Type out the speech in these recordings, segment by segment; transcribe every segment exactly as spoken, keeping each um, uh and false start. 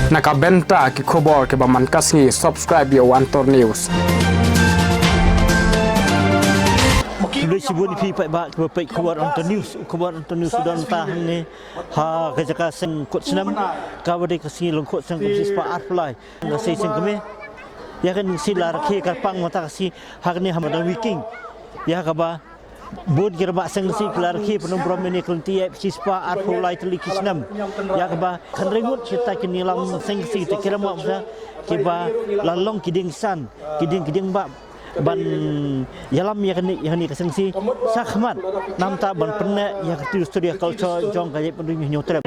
Na ka bynta ki khubor kiba man ka sngi, subscribe ïa u Antor News. Khublei shibun ïa phi paidbah kiba peit khubor Antor News. Khubor Antor News u don mynta hangne ha ka jaka seng kut snem, kaba dei ka sngi lyngkhuh snem kaba shispah arphew lai. Ka sngi seng kmie, ïa kane ka sngi la rakhe kyrpang mynta ka sngi ha kane ha madan Wiking. Ïa kaba bun ki rangbah seng seng ki la rakhe pyndonkam ïa kane ka lynti ïaid shispah arphew lai tylli ki snem. Ïa kaba khyndai ngut kita ki nongïalam seng seng kita ki rangbah bangsa kiba la long ki dieng san, ki dieng ki dieng bah ban ïalam ïa kane, ïa kane ka seng seng shakhmat, namar ban pynneh ïa ka history culture jong ka jaitbynriew Hynñiewtrep.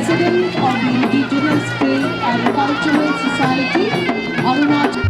President of the Indigenous Faith and Cultural Society, Arunachal.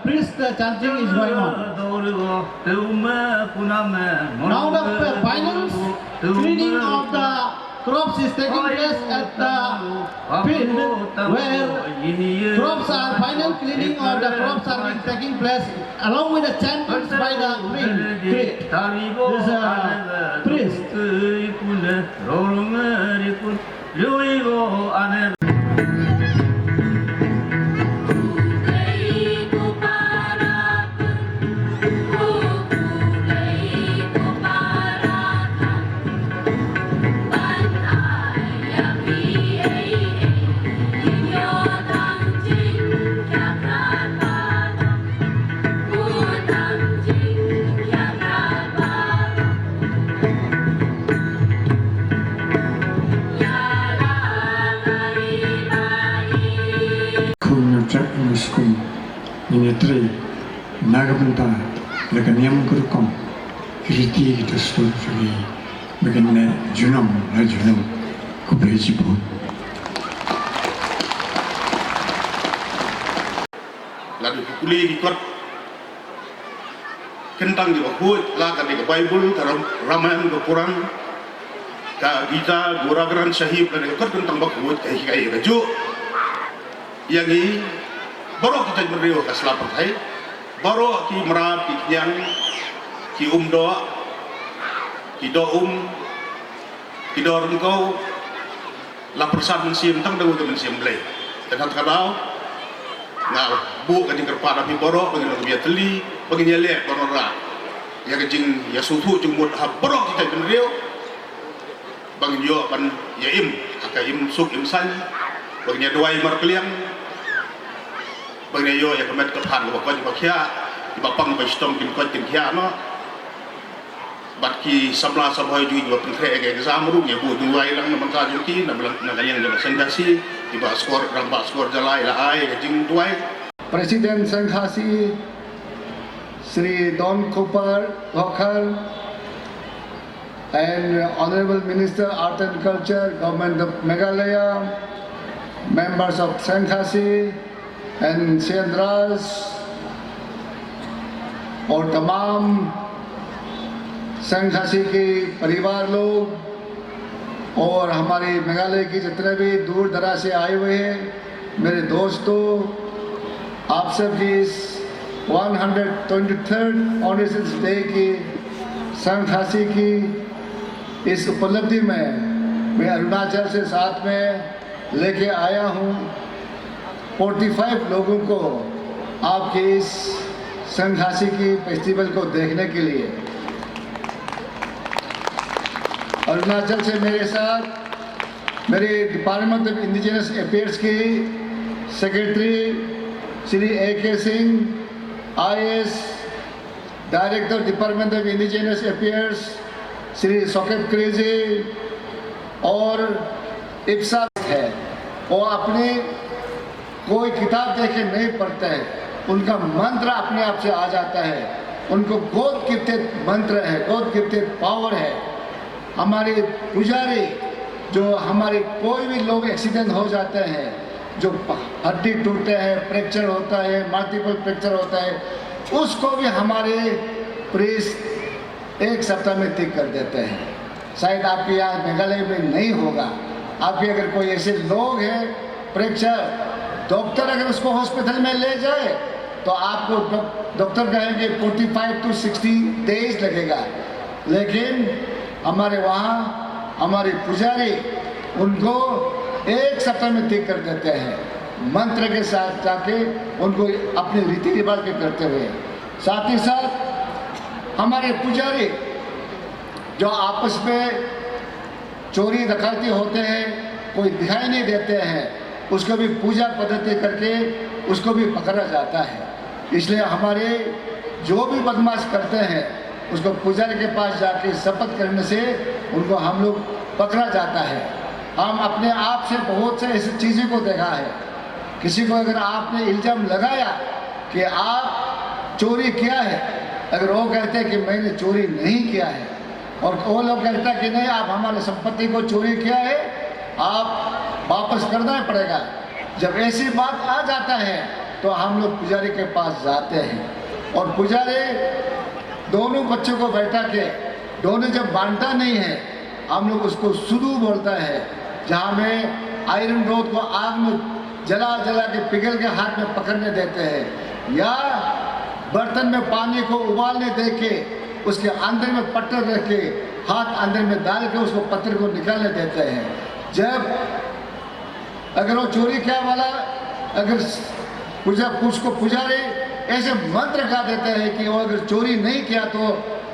Priest, uh, chanting is going on. Now the final cleaning of the crops is taking place at the field where crops are, final cleaning of the crops are being taking place along with the chantings by the priest. This, uh, priest. Khun na chak na skum ni ne trei na ka bynta la ka niam ka rukom ki riti ki dustur jong ngi ba kin neh junom la junom. Khublei shibun. La dei ki pule ki kot. Kyntang kiba khuid, la ka dei ka Baibl, ka Ram-, Ramayan, ka Quran, ka Gita, Guru Granth Sahib, la dei ka kot kyntang ba khuid, ka hikai kajuh ïa ngi baroh ki jaitbynriew ha ka sla pyrthei, baroh ki mrad, ki khñiang, ki um doh, ki doh um, ki doh ryngkew, la pyrsad mynsiem tang da uwei ka mynsiem Blei. Te kata ka daw nga buh ka jingkyrpad ha phi baroh ba ngin long kiba ïatylli, ba ngin ïaleh ban wanrah ïa ka jingïasngewthuh jingmut ha baroh ki jaitbynriew, ba ngin ïoh ban ïa im ha ka im suk im saiñ, ba ngin ïa duwai markylliang, ba ngin ïa ïoh ïa ka met ka phan kaba koit kaba khiah, kiba pang ba shitom kin koit kin khiah noh. Bad ki samla samhoi jong ngi kiba pynkhreh ïa ka exam ruh ngi buh duwai lang na bynta jong ki, na bynta, na ka liang jong ka Seng Khasi, kiba Sgor, Rangbah Sgor Jalai la ai ïa ka jingduwai. President Seng Khasi, Shri Don Kupar Dkhar, and Honorable Minister Art and Culture, Government of Meghalaya, members of Seng Khasi, and सेंद्रास और तमाम संघ खासी के परिवार लोग और हमारे मेघालय के जितने भी दूर दराज से आए हुए हैं, मेरे दोस्तों, आप सब की इस one hundred twenty third organization day की संघ खासी की इस उपलब्धि में मैं अरुणाचल से साथ में लेके आया हूँ फोर्टी फ़ाइव लोगों को आपके इस संघ खासी की फेस्टिवल को देखने के लिए। अरुणाचल से मेरे साथ मेरे डिपार्टमेंट ऑफ इंडिजिनस अफेयर्स की सेक्रेटरी श्री ए के Singh, IAS, director department of indigenous affairs Shri सोकेब क्रेजी और इप्सा है। वो अपनी कोई किताब देख के नहीं पढ़ते हैं, उनका मंत्र अपने आप से आ जाता है। उनको गॉड गिफ्टेड मंत्र है, गॉड गिफ्टेड पावर है। हमारे पुजारी जो हमारे कोई भी लोग एक्सीडेंट हो जाते हैं, जो हड्डी टूटते हैं, फ्रैक्चर होता है, मल्टीपल फ्रैक्चर होता है, उसको भी हमारे प्रीस्ट एक सप्ताह में ठीक कर देते हैं। शायद आपके यहाँ मेघालय में नहीं होगा। आपके अगर कोई ऐसे लोग हैं, प्रेक्षक, डॉक्टर अगर उसको हॉस्पिटल में ले जाए तो आपको डॉ-, डॉक्टर कहेंगे forty five to sixty days लगेगा, लेकिन हमारे वहाँ हमारे पुजारी उनको एक सप्ताह में ठीक कर देते हैं, मंत्र के साथ जाके उनको अपने रीति रिवाज के करते हुए। साथ ही साथ हमारे पुजारी जो आपस में चोरी डकैती होते हैं, कोई दिखाई नहीं देते हैं, उसको भी पूजा पद्धति करके उसको भी पकड़ा जाता है। इसलिए हमारे जो भी बदमाश करते हैं, उसको पुजारी के पास जाके शपथ करने से उनको हम लोग पकड़ा जाता है। हम अपने आप से बहुत से ऐसी चीज़ों को देखा है। किसी को अगर आपने इल्ज़ाम लगाया कि आप चोरी किया है, अगर वो कहते हैं कि मैंने चोरी नहीं किया है, और वो लोग कहता है कि नहीं, आप हमारे संपत्ति को चोरी किया है, आप वापस करना पड़ेगा। जब ऐसी बात आ जाता है तो हम लोग पुजारी के पास जाते हैं और पुजारी दोनों बच्चों को बैठा के, दोनों जब मानता नहीं है, हम लोग उसको सुदू बोलता है, जहाँ में आयरन रोड को आग में जला जला के पिघल के हाथ में पकड़ने देते हैं, या बर्तन में पानी को उबालने दे के उसके अंदर में पत्थर रख के हाथ अंदर में डाल के उसको पत्थर को निकालने देते हैं। जब अगर वो चोरी किया वाला, अगर पूजा, उसको पुजारी ऐसे मंत्र गा देते हैं कि वो अगर चोरी नहीं किया तो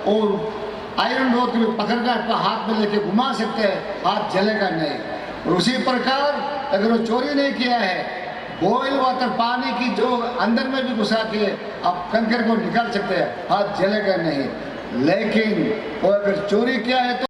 वो आयरन रोड को भी पकड़ कर अपना हाथ में लेके घुमा सकते हैं, हाथ जलेगा नहीं। और उसी प्रकार अगर वो चोरी नहीं किया है, बॉयल वाटर, पानी की जो अंदर में भी घुसा के आप कंकर को निकाल सकते हैं, हाथ जलेगा नहीं। लेकिन वो अगर चोरी किया है तो